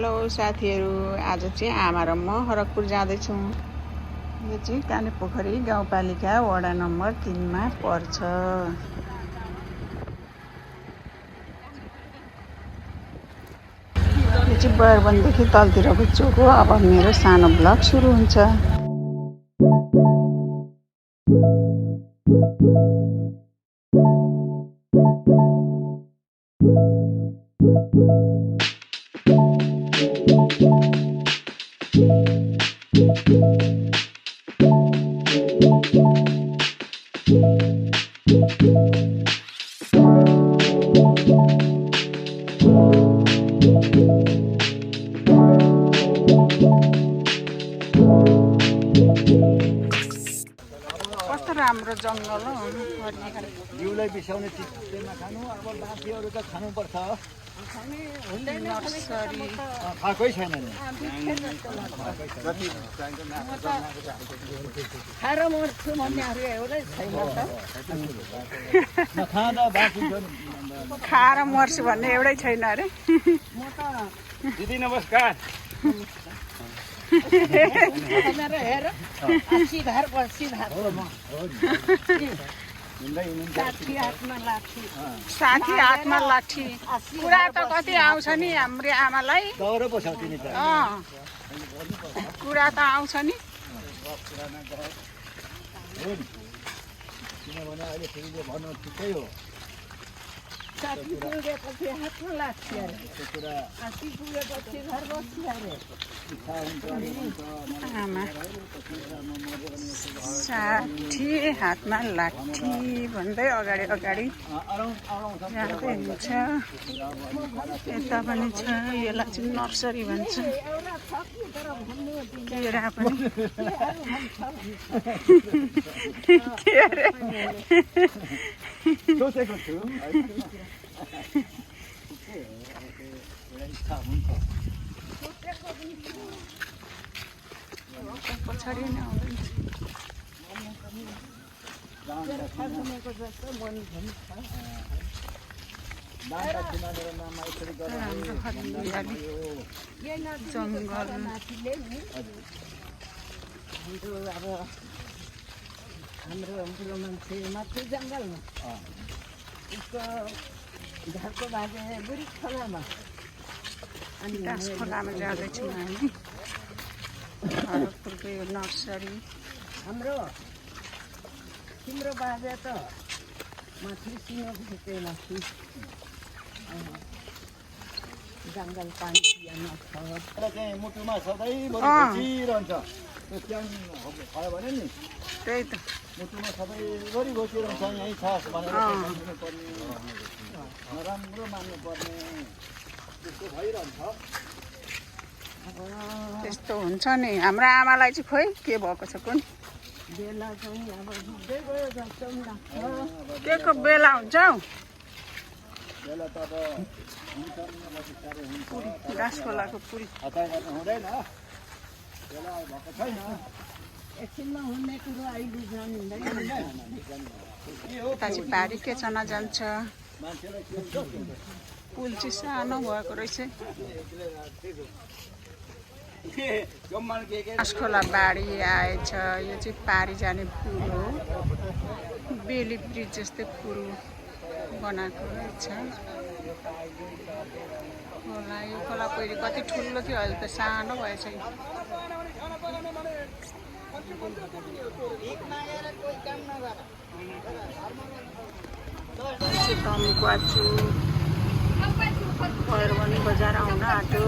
Hello साथीहरू, आज चाहिँ आमा र म हरकपुर जाँदैछौँ। यो चाहिँ कानेपोखरी गाउँपालिका वडा नम्बर 3 मा पर्छ। यो चाहिँ बयरबनदेखि तलतिरको चोक हो। अब मेरो सानो ब्लग सुरु हुन्छ। कस्तो राम्रो जङ्गल हो। जिउलाई बिसाउने चिजमा खानु, अब बाँकीहरू त खानुपर्छ। नर्सरी खाएकै छैन नि। खाएर मर्छु भन्नेहरू एउटै छैन त। नखाँदा बाँकी खाएर मर्छु भन्ने एउटै छैन अरे। म त दिदी नमस्कार। मेरो हेर सिधार बसिधार साथी हातमा लाठी। साथी हातमा लाठी। कुरा त कति आउँछ नि हाम्रो आमालाई। दौरो बसाउँछु नि त। कुरा त आउँछ नि। किनभने अहिले फेरि भन्नु ठिकै हो। साथी पुगेपछि हातमा लाठी अरे। साथी पुगेपछि घर बसी अरे। आमा साठी हातमा लाठी भन्दै अगाडि अगाडि जाँदै हुन्छ। यता पनि छ, यसलाई चाहिँ नर्सरी भन्छ। केरा पनि के अरे सोचेको छु पछाडि नै आउँदैछ। राम्रो हरियाली जङ्गल। हाम्रो बुढो मान्छे माथि जङ्गलमा उसको घरको बाजे बुढी खोलामा अनि दास खोलामा जाँदैछौँ हामी। हरकपुरको यो नर्सरी। हाम्रो तिम्रो बाजे त माथि सिंह घुटे माथि जङ्गल पानी पियामा छ। चाहिँ मुटुमा सधैँ घोचिरहन्छ। त्यो क्यान भयो भने नि त्यही त मुटुमा सधैँभरि घोचिरहन्छ। यहीँ छ भनेर पर्ने, नराम्रो मान्नुपर्ने, त्यस्तो भइरहन्छ। त्यस्तो हुन्छ नि। हाम्रो आमालाई चाहिँ खोइ के भएको छ कुन बेला चाहिँ अब हिँड्दै गयो जस्तो पनि लाग्छ। के को बेला हुन्छ हौ। बेला त अब हुन्छ दास खोलाको पुरी हतार गर्नु हुँदैन। बेला भएको छैन। एकछिनमा हुने कुरो अहिले जानिँदैन। यता चाहिँ बारी केचना जान्छ। मान्छेलाई के हुन्छ पुल चाहिँ सानो भएको रहेछ। दासखोला बाढी आएछ। यो चाहिँ पारी जाने पुल हो। बेली ब्रिज जस्तै पुल बनाएको रहेछ। खोला, यो खोला पहिले कति ठुलो थियो, अहिले त सानो भएछ। तम्कुवाचु बयरबनी बजार आउन आँट्यो।